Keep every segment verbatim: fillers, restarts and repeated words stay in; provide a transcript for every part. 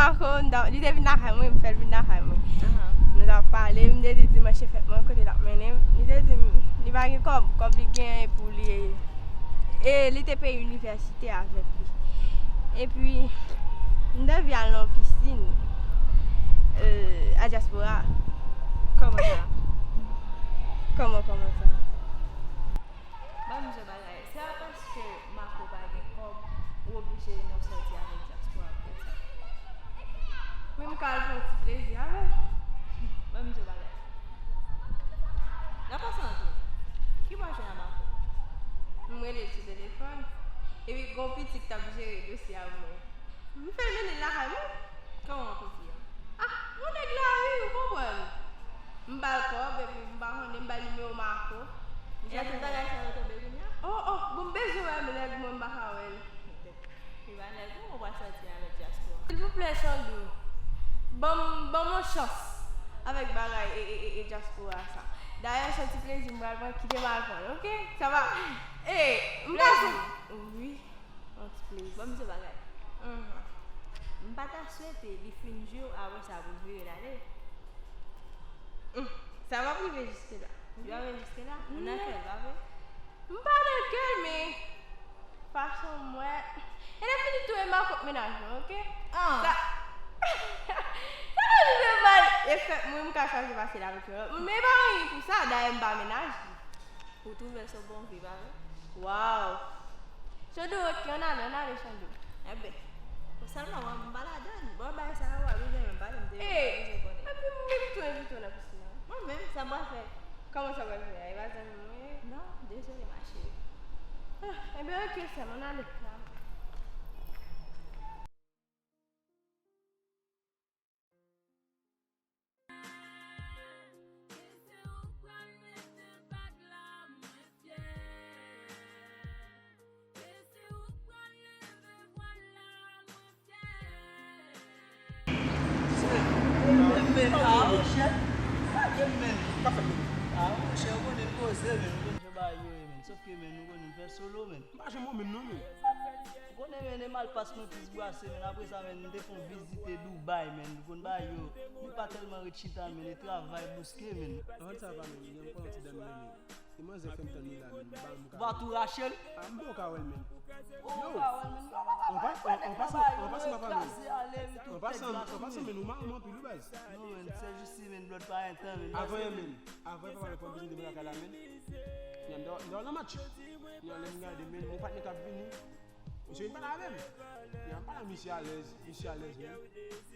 Marco, m ta- li te vin lakay mwen, m fè l vin lakay mwen. Nou t ap pale, m te di dimanch se fèt mwen, kote l ap mennen m. Li te di m li pa gen kòb, kòb li genyen e pou li. E li te peye inivèsite avèk li. Epi, m te anvi al nan yon pisin, euh, a Dyaspora. Kòman sa? Kòman, kòman sa? Ban m di w bagay. Se pa paske Marco pa gen kòb, ou oblije nan sòti avèk Dyaspora pou fè sa. Wi, m ka al fè yon ti plezi avè l. Ban m di w bagay. Nan pase antre. Ki bò w jwenn a Marco? M rele l sou telefòn. Epi gon pitit k ap jere dosye a pou mwen. M fè l mennen l lakay mwen. Kòman pou di a? Ah, yon nèg lari, ou konprann. M ba l kòb, epi m pa konnen, m ba l nimewo Marco. E tout bagay sa yo tonbe kounye a? Oh, oh, bon, m bezwen wè nèg mwen, m pa ka wè l. Li pa nèg ou, ou pral sòti avèk Dyaspora. Silvouplè, Chandou, ban m, ban m yon chans avèk bagay e, e, e, e Dyaspora sa. Dayè, se yon ti plezi m pral pran, kite m al pran l, oke? Sa va? E, m pase. Wi. Yon ti plezi. Ban m di w bagay. M pa ta swete li fin jwe w, apre sa pou l vire l ale. Sa p ap rive jiske la. Li p ap rive jiske la? Ou nan kè l, pa vre? M pa nan kè l, men fason m wè. E lè fini tou, e Marco k mennaj mwen, oke? Ah. Sa, sa pa rive mal. E fèt mwen, m ka chwazi pase l avèk yon lòt moun. Men e pa anyen pou sa, dayè m pa mennaj li. Ou twouve l se yon bon vi, pa vre? Waw! Chandou, oke, ann ale, ann ale, Chandou. Enben, sèlman mwen, m pa ladann. Bon, bagay sa yo, w ap bezwen menm pale, m te, m pa bezwen konnen. Epi m envite w, envite w nan pisin nan. Mwen menm, sa m pral fè? Kòman sa w pral fè a? E pa zanmi mwen ye? Non, dezole, ma chérie. Ah, enben, oke, sè m, ann ale. Sòf ke, men, nou konnen m fè solo, men. M pa janm wè w menm non, men. Ou konnen, men, e malpas mwen plis brase, men. Apre sa, men, m te fè yon vizite Dubai, men. Ou konn bagay yo, nou pa tèlman ret chita, men, e travay bouske, men. Ann sa va, men, m pran yon ti dam, men. Se manzè k fè m tann li la, men. M pa, m pa. Ou pa tou rache l? Ah, m poko ka wè l, men. Ou poko ka wè l, men. An pasan, an pasan, an pasan, m ap pale. An pasan, an pasan, men, ou mal anpil, wi, baz. Non, men, se jis si, men, blòd pa entan, men. Avan, men. Avan, papa, lè fò m vin demen lakay la, men. Nèg m dèwò, m dèwò nan match. Nèg lè m gade, men, mon patnè k ap vini. Misye vin pale avè m. Nèg m pale, misye alèz, misye alèz, men.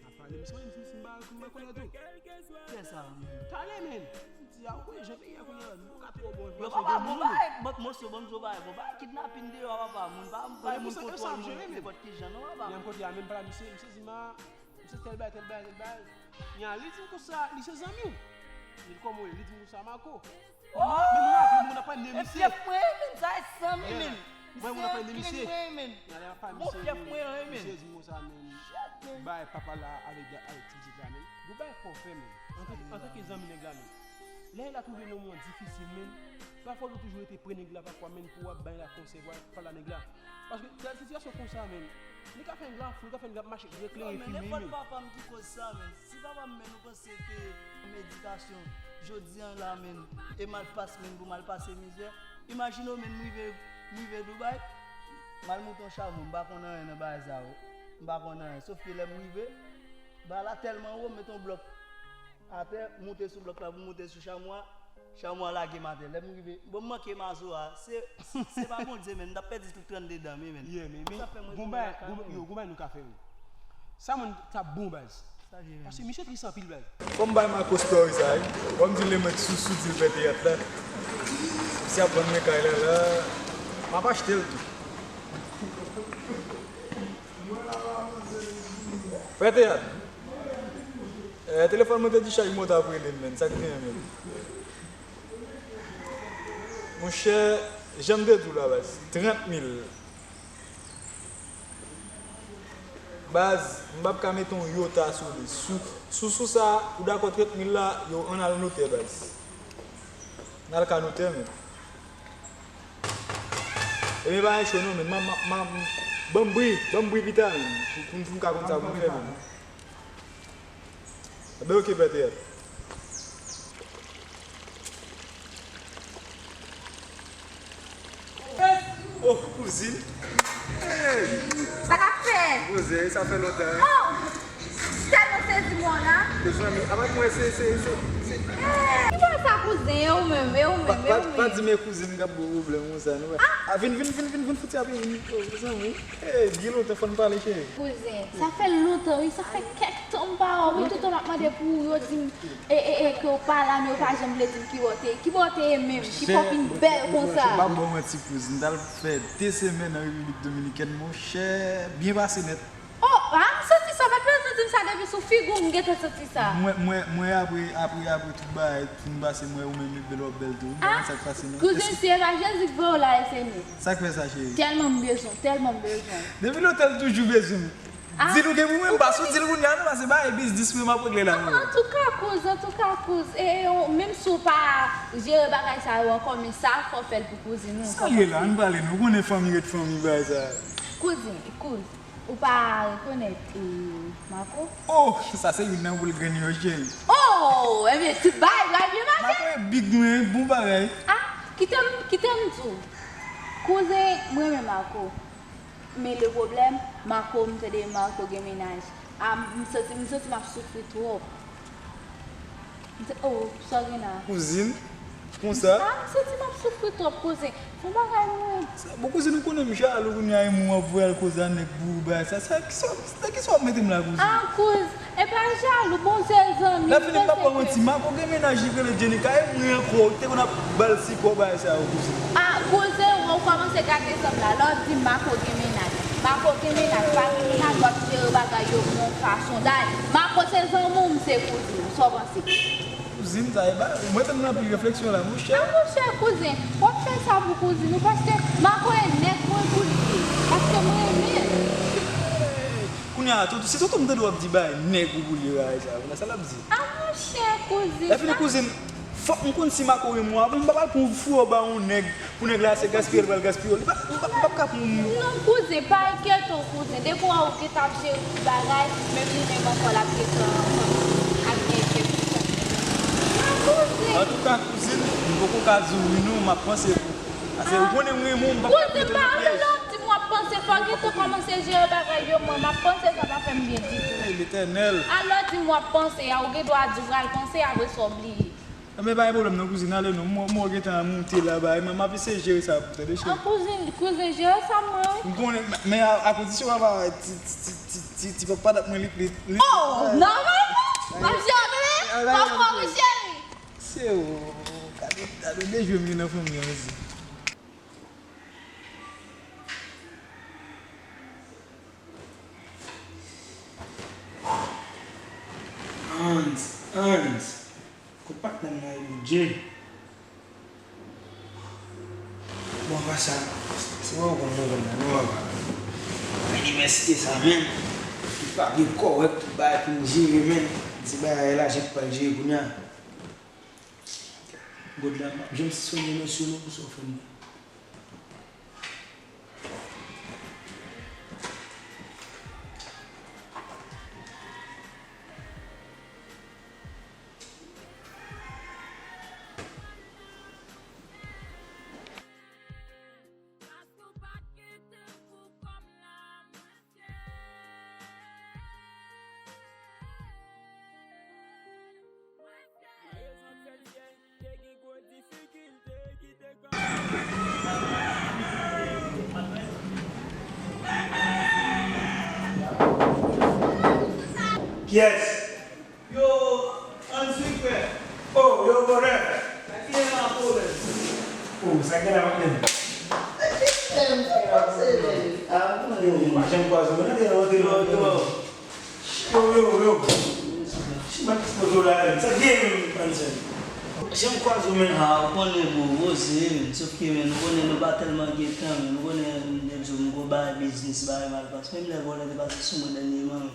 Ap pale, misye, misye, misye, m pa, m pa konn tou. Kiyès sa, men? Talè, men. M di, a, wi, jan peyi a kounye a, nou ka twò bon. Yo, papa, bon bagay, bon, mosyo, bon, bon bagay, bon bagay, kidnapin deyò, papa, moun pa, pa moun kontwòl moun nenpòt ki jan, non, papa. Nèg m kote a, men m pale, misye, misye di m a, misye tèl bagay, tèl bagay, tèl bagay. Nèg li di m konsa, li se zanmi w. Li di kòman w ye, li di m konsa, Marco. Oh! Men moun ap, moun ap pale de misye. E fyèf mwen, men, sa e zanmi, men. Mwen, moun ap pale de misye. Misye clean mwen, men. Bon fyèf mwen an, men. Misye di m konsa, men. Shit, men. Bay papa la avèk, avèk ti pitit la, men. Gon bay fò fè, men. Antanke, antanke zanmi nèg la, men. Lè l a twouve nan moman difisil, men. Pafwa, ou toujou rete pre nèg la, pafwa, men, pou w ap bay la konsèy, pou w ap pale a nèg la. Paske, nan sitiyasyon konsa, men, li ka fè nèg la fou, li ka fè nèg la mache, eklere fimen, men. Nenpòt papa m ki koz sa, men. Si papa m, men, ou panse ke medikasyon, jodi a la, men, e malpas, men, pou m al pase mizè. Imajine w, men, m rive, m rive Dubai, m al moute yon chamo, m pa konn anyen nan bagay sa yo. M pa konn anyen. Sòf ke lè m rive, bagay la tèlman wo, m mete yon blòk atè, moute sou blòk la pou moute sou chamo a. Chamo a lage m atè. Lè m rive, bon, m manke mazo a. Se, se pa Bondye, men, m t ap pèdi tout trannde dan m, men. Yeah, men, men, gon bagay, gon, yo, gon bagay nou ka fè, wi. Sa, mwen, t ap bon, baz. Paske misye tris anpil, baz. Fò m bay Marco story sa, wi. Fò m di l mèt sou, sou di l fè teyat la. Misye ap vann men kay la, la. M ap achte l tou. Fè teyat. Eh, telefòn mwen te dichaj, mwen t ap rele l, men. Sa k genyen, men? Monchè, jan m te di w la, baz, trant mil. Baz, m p ap ka mete yon yota sou li. Sou, sou, sou sa, ou dakò trant mil la, yo, ann al notè, baz. Ann al ka notè, men. Ebyen, pa gen cho non, men. M, m, m, m, ban m bri, ban m bri pita, men. Pou, pou, pou m ka konn sa pou m fè, men. Enben, oke, pètèt. Oh, kouzin. Hey! Sa k ap fèt? Poze, sa fè lontan. Oh! Tèlman sezi mwen la. Mezanmi, avèk mwen, se, se, se, se. Ki bò sa, kouzen? E ou menm, e ou menm, e ou menm. Pa di men kouzin k ap ba w pwoblèm konsa, non. Ah, vin, vin, vin, vin, vin, fouti ap vin. Oh, mezanmi. Hey, gen lontan fò n pale, cheri. Kouzen, sa fè lontan, wi, sa fè kèk tan m pa wè w, wi, toutan m ap mande pou ou, yo di m, e, e, e, ke w pa la, men yo pa janm vle di m ki bò w te ye, ki bò w te ye menm, ki fè w vin bèl konsa. M pa ba w manti, kouzin, m t al fè de semèn an Repiblik Dominikèn, monchè, byen pase nèt. Oh, ah, m santi sa, pa t bezwen di m sa, depi sou figi w, m gentan santi sa. Mwen, mwen, mwen, apre, apre, apre tout bagay, fin pase, mwen, ou menm, bèl, w ap bèl tou. M pa konn sa k pase, non. Kouzen, si e pa Jezi k voye w la, e se nou. Sa k fè sa, cheri? Tèlman m bezwen w, tèlman m bezwen w. Depi lontan l toujou bezwen m. Ah. Di l ou gen pou mwen, m pa sou di l kounye a, non, pase bagay biznis mwen m ap regle la, mwen. Antouka, kouz, antouka, kouz. E, e, ou, menm si w pa jere bagay sa yo ankò, men sa fò w fè l pou kouzin ou. Sa l ye la, ann pale, non. Ou konnen fanmi ret fanmi, bagay sa. Kouzin, kouz, ou pa rekonèt, e, Marco? Oh, sa se youn nan boul grenn yo, cheri. Oh, ebyen, tout bagay pral byen mache. Marco e big mwen, bon bagay. Ah, kite m, kite m di w. Kouzen, mwen renmen Marco. Men le pwoblèm, Marco, m tande Marco gen mennaj. Ah, m santi, m santi m ap soufri twòp. M sa-, oh, sa w gen la? Kouzin, konsa? Ah, m santi m ap soufri twòp, kouzen. Fè yon bagay pou mwen. Sa, bon, kouzin, ou konnen m jalou kounye a, e mwen w ap voye al koze a nèg pou bagay sa. Sa, kisa, sa, kisa w ap mete m la, kouzin? Ah, kouz, e pa jalou, bon, se zanmi. Lafini, m p ap ba w manti, Marco gen mennaj li k rele Jenica, e mwen ankò, ou te konn ap ba l sipò bagay sa yo, kouzin. Ah, kouzen, ou kòmanse gate zanmi la. Lè w di Marco gen mennaj. Marco gen mennaj, pa gen mennaj, w ap jere bagay yo yon fason. Dayè, Marco se zanmi w, m se kouzin w. Sa w panse? Kouzin, sa e ba, mwen tann nan anpil refleksyon la, monchè. Ah, monchè, kouzen, w ap fè sa pou kouzin ou, paske Marco e nèg mwen pou li ye, paske mwen renmen l. Kounye a, tonton, se tonton m tande w ap di bay nèg ou pou li ye, bagay sa, kounye a, sa l ap di? Ah, monchè, kouzin. Lè fini, kouzin, fòk m konn si Marco renmen w avan, m pa pral pran fou ba yon nèg. Pou nèg la se gaspiye l pral gaspiye w. Li pa, m p ap, m p ap ka pou moun. Non, kouzen, pa enkyete w, kouzen. Depi w wè ou gentan ap jere tout bagay, menm li menm ankò l ap gentan ap gen kèk ti sa. Non, kouzen. Antouka, kouzin, m poko ka di w wi non, m ap panse pou. Paske ou konnen m renmen w, m p ap ka mete nan pyèj. Kouzen, pa anpil lè w di m w ap panse, fò w gentan kòmanse jere bagay yo, mwen, m ap panse, sa pa fè m byen ditou. Hey, Letènèl. A lè w di m w ap panse a, ou gen dwa di w pral panse, apre sa w bliye. Enben, pa gen pwoblèm non, kouzin, ale non. Mò, mò gentan moute la, bay. M, m ap eseye jere sa pou tande, cheri. An kouzin, kouzin, jere sa mwen, wi. M konnen, men, men a, a kondisyon papa, ti, ti papa dat mwen li, li, li. Oh, nòmalman! M ap jere, papa, wi, cheri. Se ou, gade, gade de jwe m gen nan fanmi an, mezi. Hans, Hans. Kot patnè m nan ye, Bondye? Bon, apa sa, se pa ou konn nouvèl la, non, apa. Anivèsè sa, menm. Li pa gen kòrèk, tout bagay pou m jere, menm. Ti bagay la, jan k pral jere kounye a. God la, m ap janm sonje mèsi non pou sa w fè m nan. Pyès. Yo, ann swiv, frè. Oh, yo, brother. Sa ki gen la, brother? Oh, sa ki gen la, patnè? Yo, yo, pa janm kwaze w, men, antre, antre, antre. Yo, yo, yo. Chima ki foto la, men. Sa gen, men, Anselm? Janm kwaze w, men. Ah, ou konnen, bro, poze, men. Sòf ke, men, nou konnen nou pa tèlman gen tan, men. Nou konnen, m te di w, m gon bagay biznis, bagay mal pase. Menm lè vòlè te pase sou mwen dènyèman, men.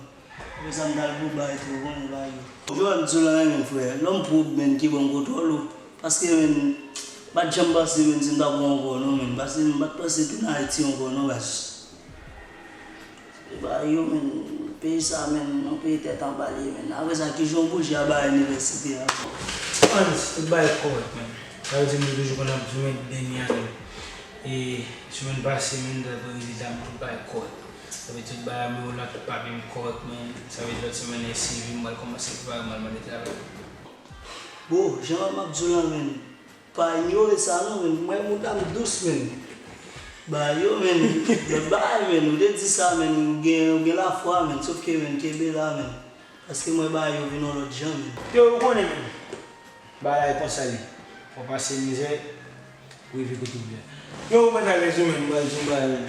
Apre sa, m t al Dubai tou, ou konnen bagay yo. Joel, m di w la, men, frè, lòm pwòp, men, ki bon kontwòl ou. Paske, men, m pa t janm panse, men, si m t ap wè w ankò, non, men. Paske m pa t panse tounen Ayiti ankò, non, baz. Bagay yo, men. Peyi sa, menn, yon peyi tèt anba li ye, menn. Apre sa, kijan w bouje a bay inivèsite a? Hans, tout bagay kòrèk, menn. Sa vle di, m te toujou konn ap di w, menn, dènye ane. E semèn pase, menn, m t al pran rezilta m, tout bagay kòrèk. Sa vle di, tout bagay, men, la, tout papye m kòrèk, menn. Sa vle di, lòt semèn, nan S C V, m pral kòmanse prepare m al mande travay. Bro, jan m ap di w la, menn, pa inyore sa non, menn. Mwen, mouda m dous, menn. Bagay yo, menn, lòt bagay, menn. Ou te di sa, menn, ou gen, ou gen lafwa, menn. Sòf ke, menn, kenbe la, menn. Paske mwen, bagay yo vin yon lòt jan, menn. Yo, ou konnen, menn. Bagay konsa li. Fò pase mizè, rive kote w vle. Yo, mwen, alèz, menn, mwen, di w bagay, menn.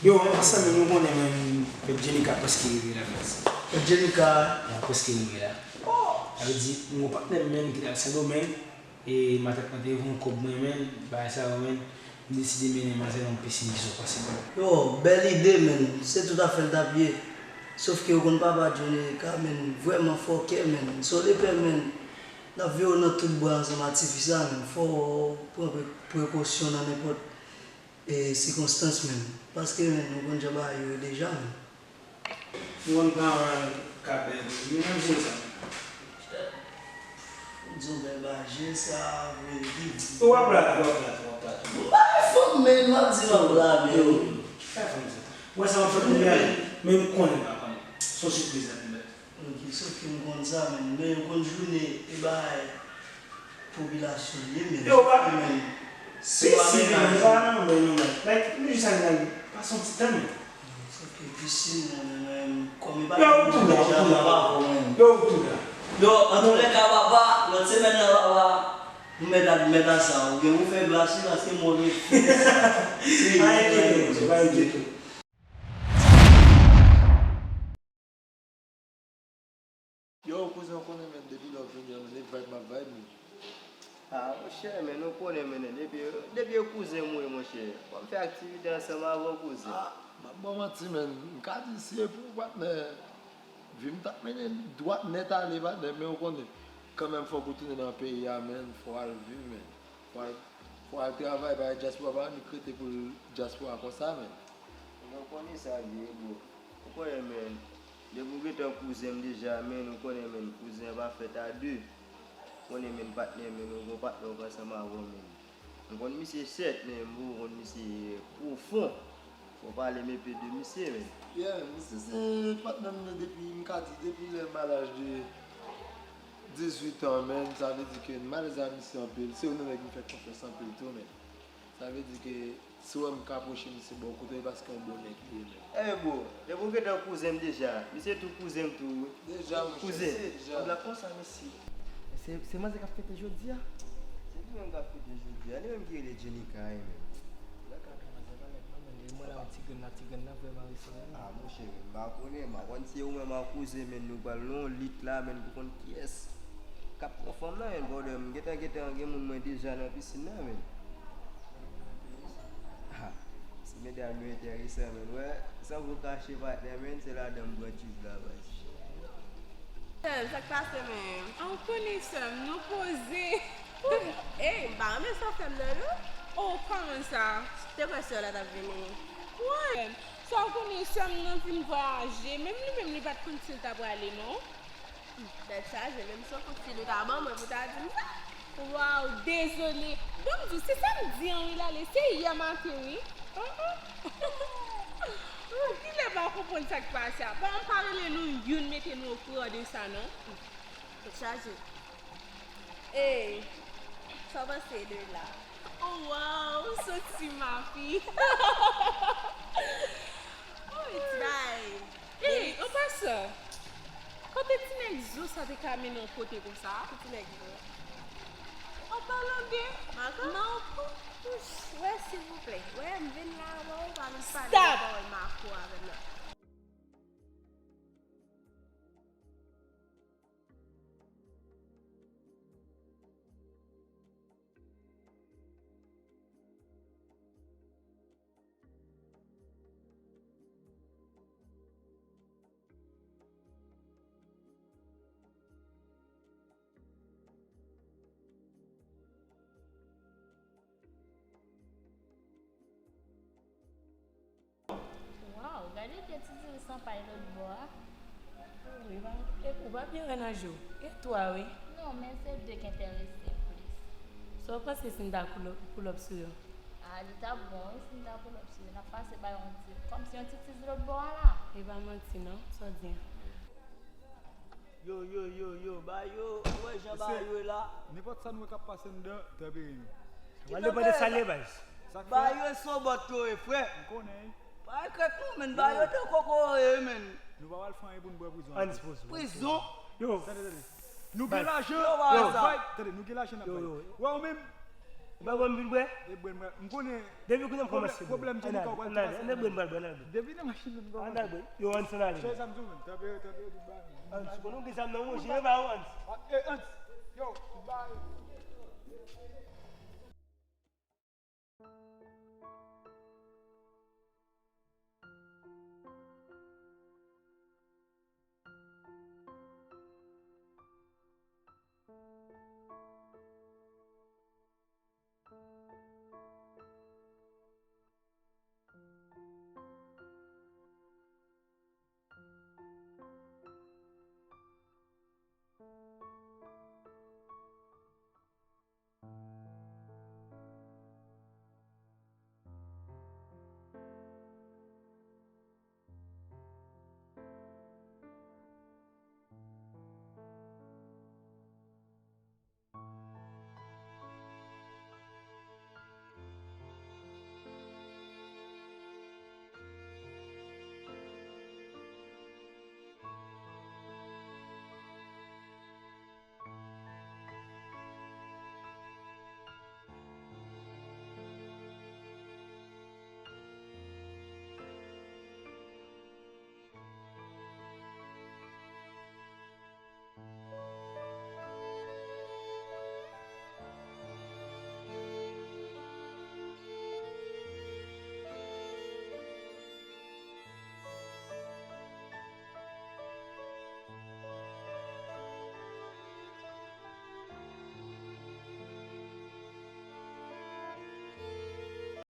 Yo, an pasan, menn, ou konnen, menn, Fèt Jenika prèske rive la, guys. Fèt Jenika? Ya, prèske rive la. Oh! Sa vle di, m gon patnè m, menn, ki t al Sendomeng. E matant mwen te voye yon kòb mwen, menn, bagay sa yo, menn, m deside mennen manzè nan yon pisin ki sou pase bò. Yo, bèl ide, menn. Se toutafè l t ap ye. Sòf ke ou konn papa Johnny ka, menn, vrèman fòkè, menn. Se yon lepè, menn. L ap veye w nan tout bwa ansanm ak tifi sa, menn. Fò w pran pre-, prekosyon nan nenpòt, e, sikonstans, menn. Paske, menn, ou konn jan bagay yo ye deja, menn. M konn pran ka bèl, men nan vye sa. Di yon bèl bagay, je sa vre, li di. Ou ap la, ou ap la, ou ap la. M pa gen fanm, men w ap di m ap la, men. Fè fanm sa. Ou wè sa m ap fè kounye a, men m konnen l pa konnen. Se yon sipriz l ap mèt. Ok, sòf ke m konn sa, men, men yo konn jounen e bagay. Popilasyon li ye, men. Yo, pa, men, si, si, men, pa nan men nou, men. Like, nou jis al nan, pase yon ti tan, men. Sòf ke pisin, men, men, men, kòm e pa yo, ou tou la, ou tou la. Yo, ou tou la. Yo, antoulèka, papa, lòt semèn nan, papa, m mèt admèt a sa, ou gen pou fè glas, wi, paske mwen, men, fini sa. Pa enkyete, mesye, pa enkyete. Yo, kouzen, w konnen, men, depi lè w vini an, men, e vibe m ap vibe, men. Ah, monchè, men, ou konnen, men, depi, depi e kouzen m ou ye, monchè. Fò m fè aktivite ansanm avè w, kouzen. Ah, m ap ba w manti, men, m ka di si e pou patnè, vi m t ap mennen dwat nèt ale, patnè, men ou konnen, kanmenm fòk ou tounen nan peyi a, men, fò w al viv, men. Fò w al, fò w al travay, bagay dyaspora pa annik rete pou dyaspora konsa, men. Ou konnen sa l ye, bro. Ou konnen, men, depi w gentan kouzen m deja, men, ou konnen, men, kouzen pa fèt a de. Ou konnen, men, patnè, men, ou gon patnè w pran ansanm avè w, men. M konn misye sèt, men, m poko konn misye pwofon. Fò w pale m enpe de misye, men. Yeah, misye se patnè m nan depi, m ka di, depi lè m a laj de dizuit an, men, sa vle di ke m alèz a misye anpil. Se youn nan nèg m fè konfyans anpil tou, men. Sa vle di ke si w wè m ka pwoche misye bò kote l, paske yon bon nèg li ye, men. Eh, bro, depi w gentan kouzen m deja, misye tou kouzen m tou, wi. Deja, monchè, kouzen. Se deja. Konbla konsa, mesye. Se, se manzè k ap fete jodi a? Se li menm k ap fete jodi a. Li menm ki rele Jenika, wi, men. Lè ka gen manzè pa nèt non, men. Mwen la, yon ti grenn la, ti grenn la, vrèman resore, wi. Ah, monchè, men, m pa konnen, m pa konn si e ou menm ak kouzen, men, nou pral nan yon lit la, men, pou konn kiyès k ap pran fanm nan, men, brother, m gentan, gentan gen moun mwen deja nan pisin nan, men. Ha, se medam yo enteresan, men. Wè, san vou kache, patnè, men, se ladan m pran tjouv la, baz. Sè m, sa k pase, men? An, w konnen, sè m, nou poze. Ey, m pa renmen sa w fè m nan, non. Oh, kòman sa? Te kwè sè w la t ap vini. Wè, sa w konnen, sè m nan vin vwayaje, menm li menm li pa t konn si l ta prale, non. Tèt chaje, menm si w konn si nou ta ban mwen pou ta di m sa. Waw, dezole. Ban m di w, se samdi an wi l ale, se yè maten wi. Oh, oh. Kilè m pa konprann sa k pase a. Bon, m pa rele nou youn mete nou okouran de sa non. Tèt chaje. Ey, sa w panse de la? Oh, waw, soti mafi. Oh, ti bay. Ey, an pasan, kote ti nèg zo sa te ka mennen w kote konsa? Ki ti nèg zo? An palan de Marco? Marco. Wè, silvouplè. Wè, m vin la, wè, ou pa vin pale yon pawòl Marco avè m nan. Waw, gade kèt ti diri san pay lòt bò a. Wi, ba, e ou pa byen wè nan je w. E twa, wi. Non, men se de k enterese m plis. Sa w panse si n ta pull up, pull up sou yo? Ah, li t ap bon, wi, si n ta pull up sou yo. N ap pase bay yon ti, kòmsi yon ti tiz lòt bò a la. E pa manti, non, sa w di a. Yo, yo, yo, yo, ba yo, ou wè jan ba yo la? Nenpòt sa nou wè k ap pase anndan, tanpri. Wale pa de salye, baz. Sa k Ba fè? Yo e sou bòt yo e frè. M konnen. Pa ekrèt nou, men ba yo te koko ye, men. Nou pa pral fè anyen pou n bwè prizon. An dispoze. Prizon. Yo, Tande, tande. Nou gen lajan. Yo, ba yo sa. Tande, nou gen lajan n ap yo, bay. Yo. Wè ou menm? Ou pa bon vin bwè? E bwè, m bwè. M konnen. Depi kounye a m kòmanse. Pwoblèm Jennifer w pral Ann al bwè, ann al bwè, ann al bwè. Depi nan machin nan, nou pa Ann al bwè. Yo, Ann san ale. Chèz sa m sou men. Tanpri, tanpri, tout bagay. Ann, si konnen w gen zam nan, monchè, ba yo, Ann. E Ant, yo, tout bagay.